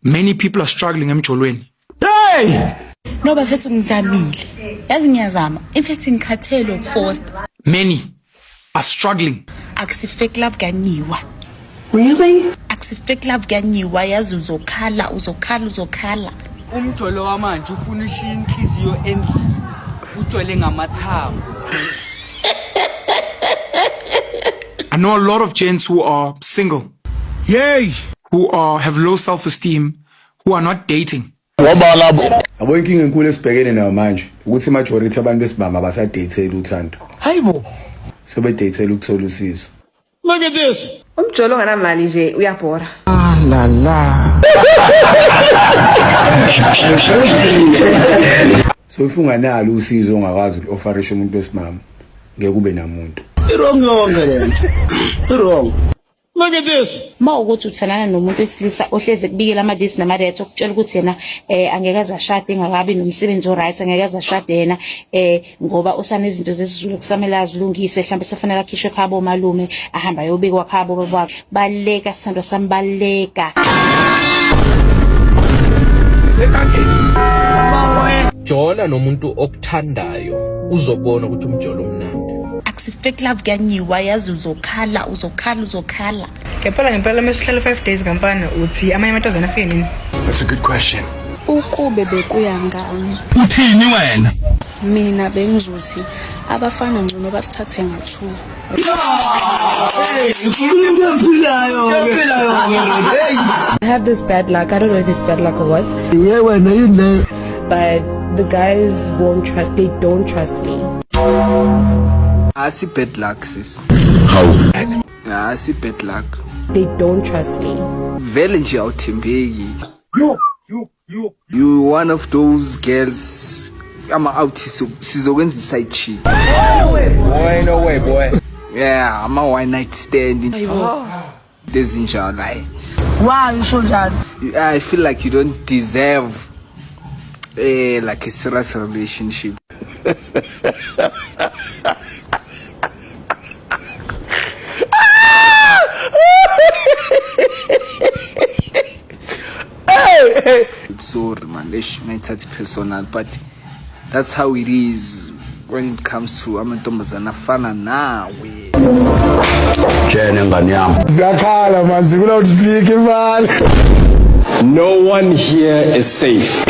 Many people are struggling emjolweni. Hey! No bafethu ngizamile. Yazi ngiyazama. In fact ngikhathele ukufosta. Many are struggling. Akusi fake love kuyanyiwa. Really? Akusi fake love kuyanyiwa yazi uzokhala uzokhala uzokhala. Umjolo wamanje ufuna ushiya inhliziyo endlini ujole ngamathambo. I know a lot of gents who are single. Yay! Who are have low self-esteem, who are not dating. Yabo inkinga enkulu esibhekene nayo manje ukuthi majority abantu besimama abasadeyitheli uthando. Hayibo. Sebedeyithela ukuthola usizo. Look at this. Umjolo onganamali nje uyabhora. Ah la la. So if unganalo usizo ongakwazi uku-offerisha umuntu wesimama ngeke ube namuntu. I-wrong yonke lento. I-wrong. Look at this. Uma ukuthi uthandana nomuntu wesilisa ohlezi ekubikela ama-this nama-that okutshela ukuthi yena angeke aze ashade engakabi nomsebenzi o-right, angeke aze ashade yena ngoba usanezinto zesiZulu kusamele azilungise, mhlawumbe sefanele akhishwe ekhaya bomalume ahambe ayobikwa khabo babakhe. Baleka sithandwa sami, baleka. Jola nomuntu okuthandayo uzobona ukuthi umjolo umnandi. Akusi fake love kuyanyiwa yazi uzokhala uzokhala uzokhala. Ngempela ngempela uma usuhlala 5 days kamfana uthi amanye amantombazane afike nini? That's a good question. Ukube bekuya ngami. Uthini wena? Mina bengizothi abafana ngcono basithathe nga-two. I have this bad luck. I don't know if it's bad luck or what. Yeah wena yini leyo? But the guys won't trust. They don't trust me. Asi bad luck sis. Asi bad luck. They don't trust me. Vele nje awuthembeki. You one of those girls ama out sizokwenza i-side chick. Boy, no way, boy. Yeah, ama one night stand. Ezinjalo hayi. Why usho njalo? I feel like you don't deserve like a serious relationship. Sorry man, eish ngayithathi personal but that's how it is when it comes to amantombazana afana nawe. Tshene ngane yami. Ziyakhala manje kula uthi imali. No one here is safe.